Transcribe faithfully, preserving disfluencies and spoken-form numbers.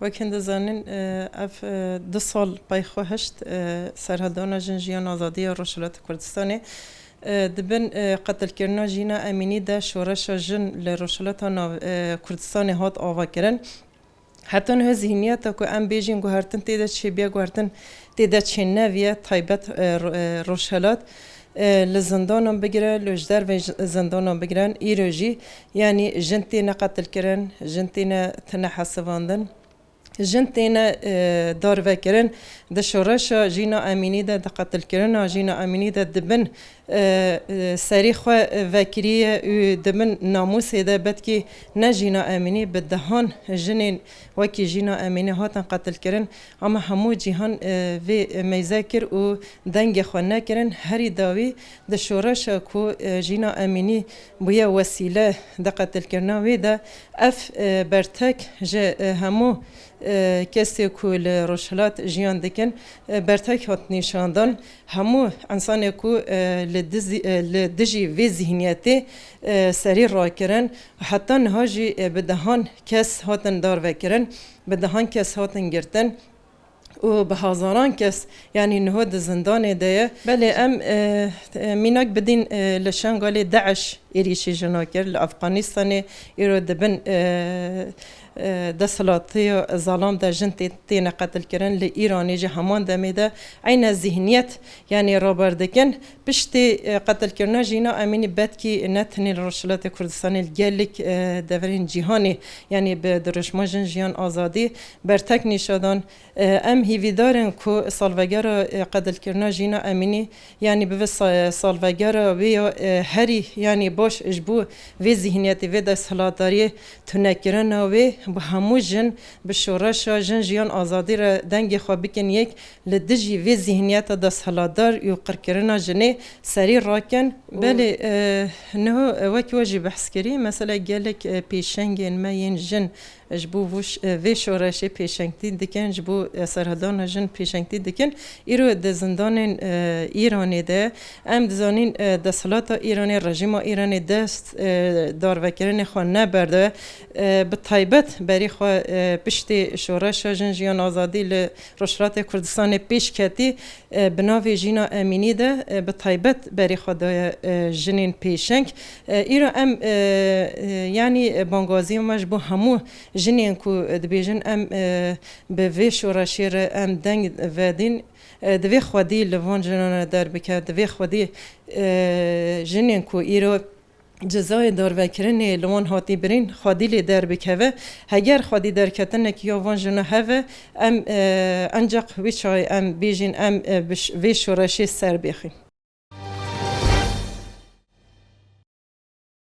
Wek hûn dizanin, e, ev, e, du sal pey xwe hişt, e, serhildana Jin Jiyan Azadî ya Rojhilatê Kurdistanê, e, di bin, e, qetilkirina Jîna Emînî de şoreşa jin li Rojhilata Nav-, e, Kurdistanê hat avakirin. Heta niha zîhniyeta ku em bêjin guhertin tê de çêbûye, guhertin tê de çênebûye, taybet, e, ro-, e, Rojhilat, e, li zindanan bigire, li ji dervê zindanan bigire, îro jî, yanî jin têne qetilkirin, jin têne, têne hesivandin, jin têne, e, darvekirin. Di şoreşa Jîna Emînî de, di qetilkirina Jîna Emînî de di bin, e, e, serî xwe vekiriye û di bin namûsê de, betkî ne Jîna Emînî, bi dehan jinên wekî Jîna Emînî hatin qetilkirin. Ama hemû cîhan, e, vê meyze kir û dengê xwe nekirin. Herî dawî di şoreşa ku, e, Jîna Emînî bûye wesîle di qetilkirina wê de, ev, e, bertek ji, e, hemû, e, kesê ku li Rojhilat jiyan dikin, e, bertek hat nîşandan. Hemû însanê ku, e, li dizî-, e, li dijî vê zîhniyetê, e, serî rakirin, heta niha jî, e, bi dehan kes hatin darvekirin, bi dehan kes hatin girtin û bi hazaran kes, yanî niha di zindanê de ye. Belê em, e, e, mînak bidîn, e, li Şengalê DAIŞ êrîşî jina kir, li Efxanistanê îro di bin, e, e, desthilatiya zalam de jin tê-, têne qetilkirin, li Îranê jî heman demê de eyne zîhniyet, yanî raber dikin. Piştî, e, qetilkirina Jîna Emînî betkî ne tenê li Rojhilatê Kurdistanê, li gelek, e, deverên cîhanê, yanî bi dirûşma Jin Jiyan Azadî bertek nîşa dan. E, em hîvîdar in ku salvegera, e, qetilkirina Jîna Emînî, yanî bibe sa-, salvegera wê ya, e, herî, yanî baş ji bo vê zîhniyetê, vê desthilatdariyê tunekirina wê, bi hemû jin, bi şoreşa Jin Jiyan Azadî re dengê xwe bikin yek, li dijî vê zîhniyeta desthilatdar û qirkirina jinê serî rakin. Û belê, e, niha, e, wekî we jî behs kirî, mesela gelek, e, pêşengên me yên jin ji bo vû ş-, e, vê şoreşê pêşengtî dikin, ji bo, e, serhildana jin pêşengtî dikin. Îro di zindanên, e, Îranê de, em dizanîn, e, desthilata Îranê, rejîma Îranê dest, e, darvekirinê xwe neberdaye. E, bi taybet berî xwe, e, piştê şoreşa Jin Jiyan Azadî li Rojhilatê Kurdistanê pêş ketî, e, bi navê Jîna Emînî de, e, bi taybet berî xwe daye, e, jinên pêşeng. E, îro em, e, e, yanî, e, bangaziya me ji bo hemû jinên ku, e, dibêjin em, e, bi vê şoreşê re em deng vedin, e, divê xwedî li van jinan re derbike, divê xwedî, e, jinên ku îro cezayê darvekirinê li wan hatî birîn, xwedî lê derbikeve. Heger xwedî derketinekî ya van jina hebe, em, e, enceq wî çaxê em bêjin, em, e, bi ş-, vê şoreşê ser bêxin.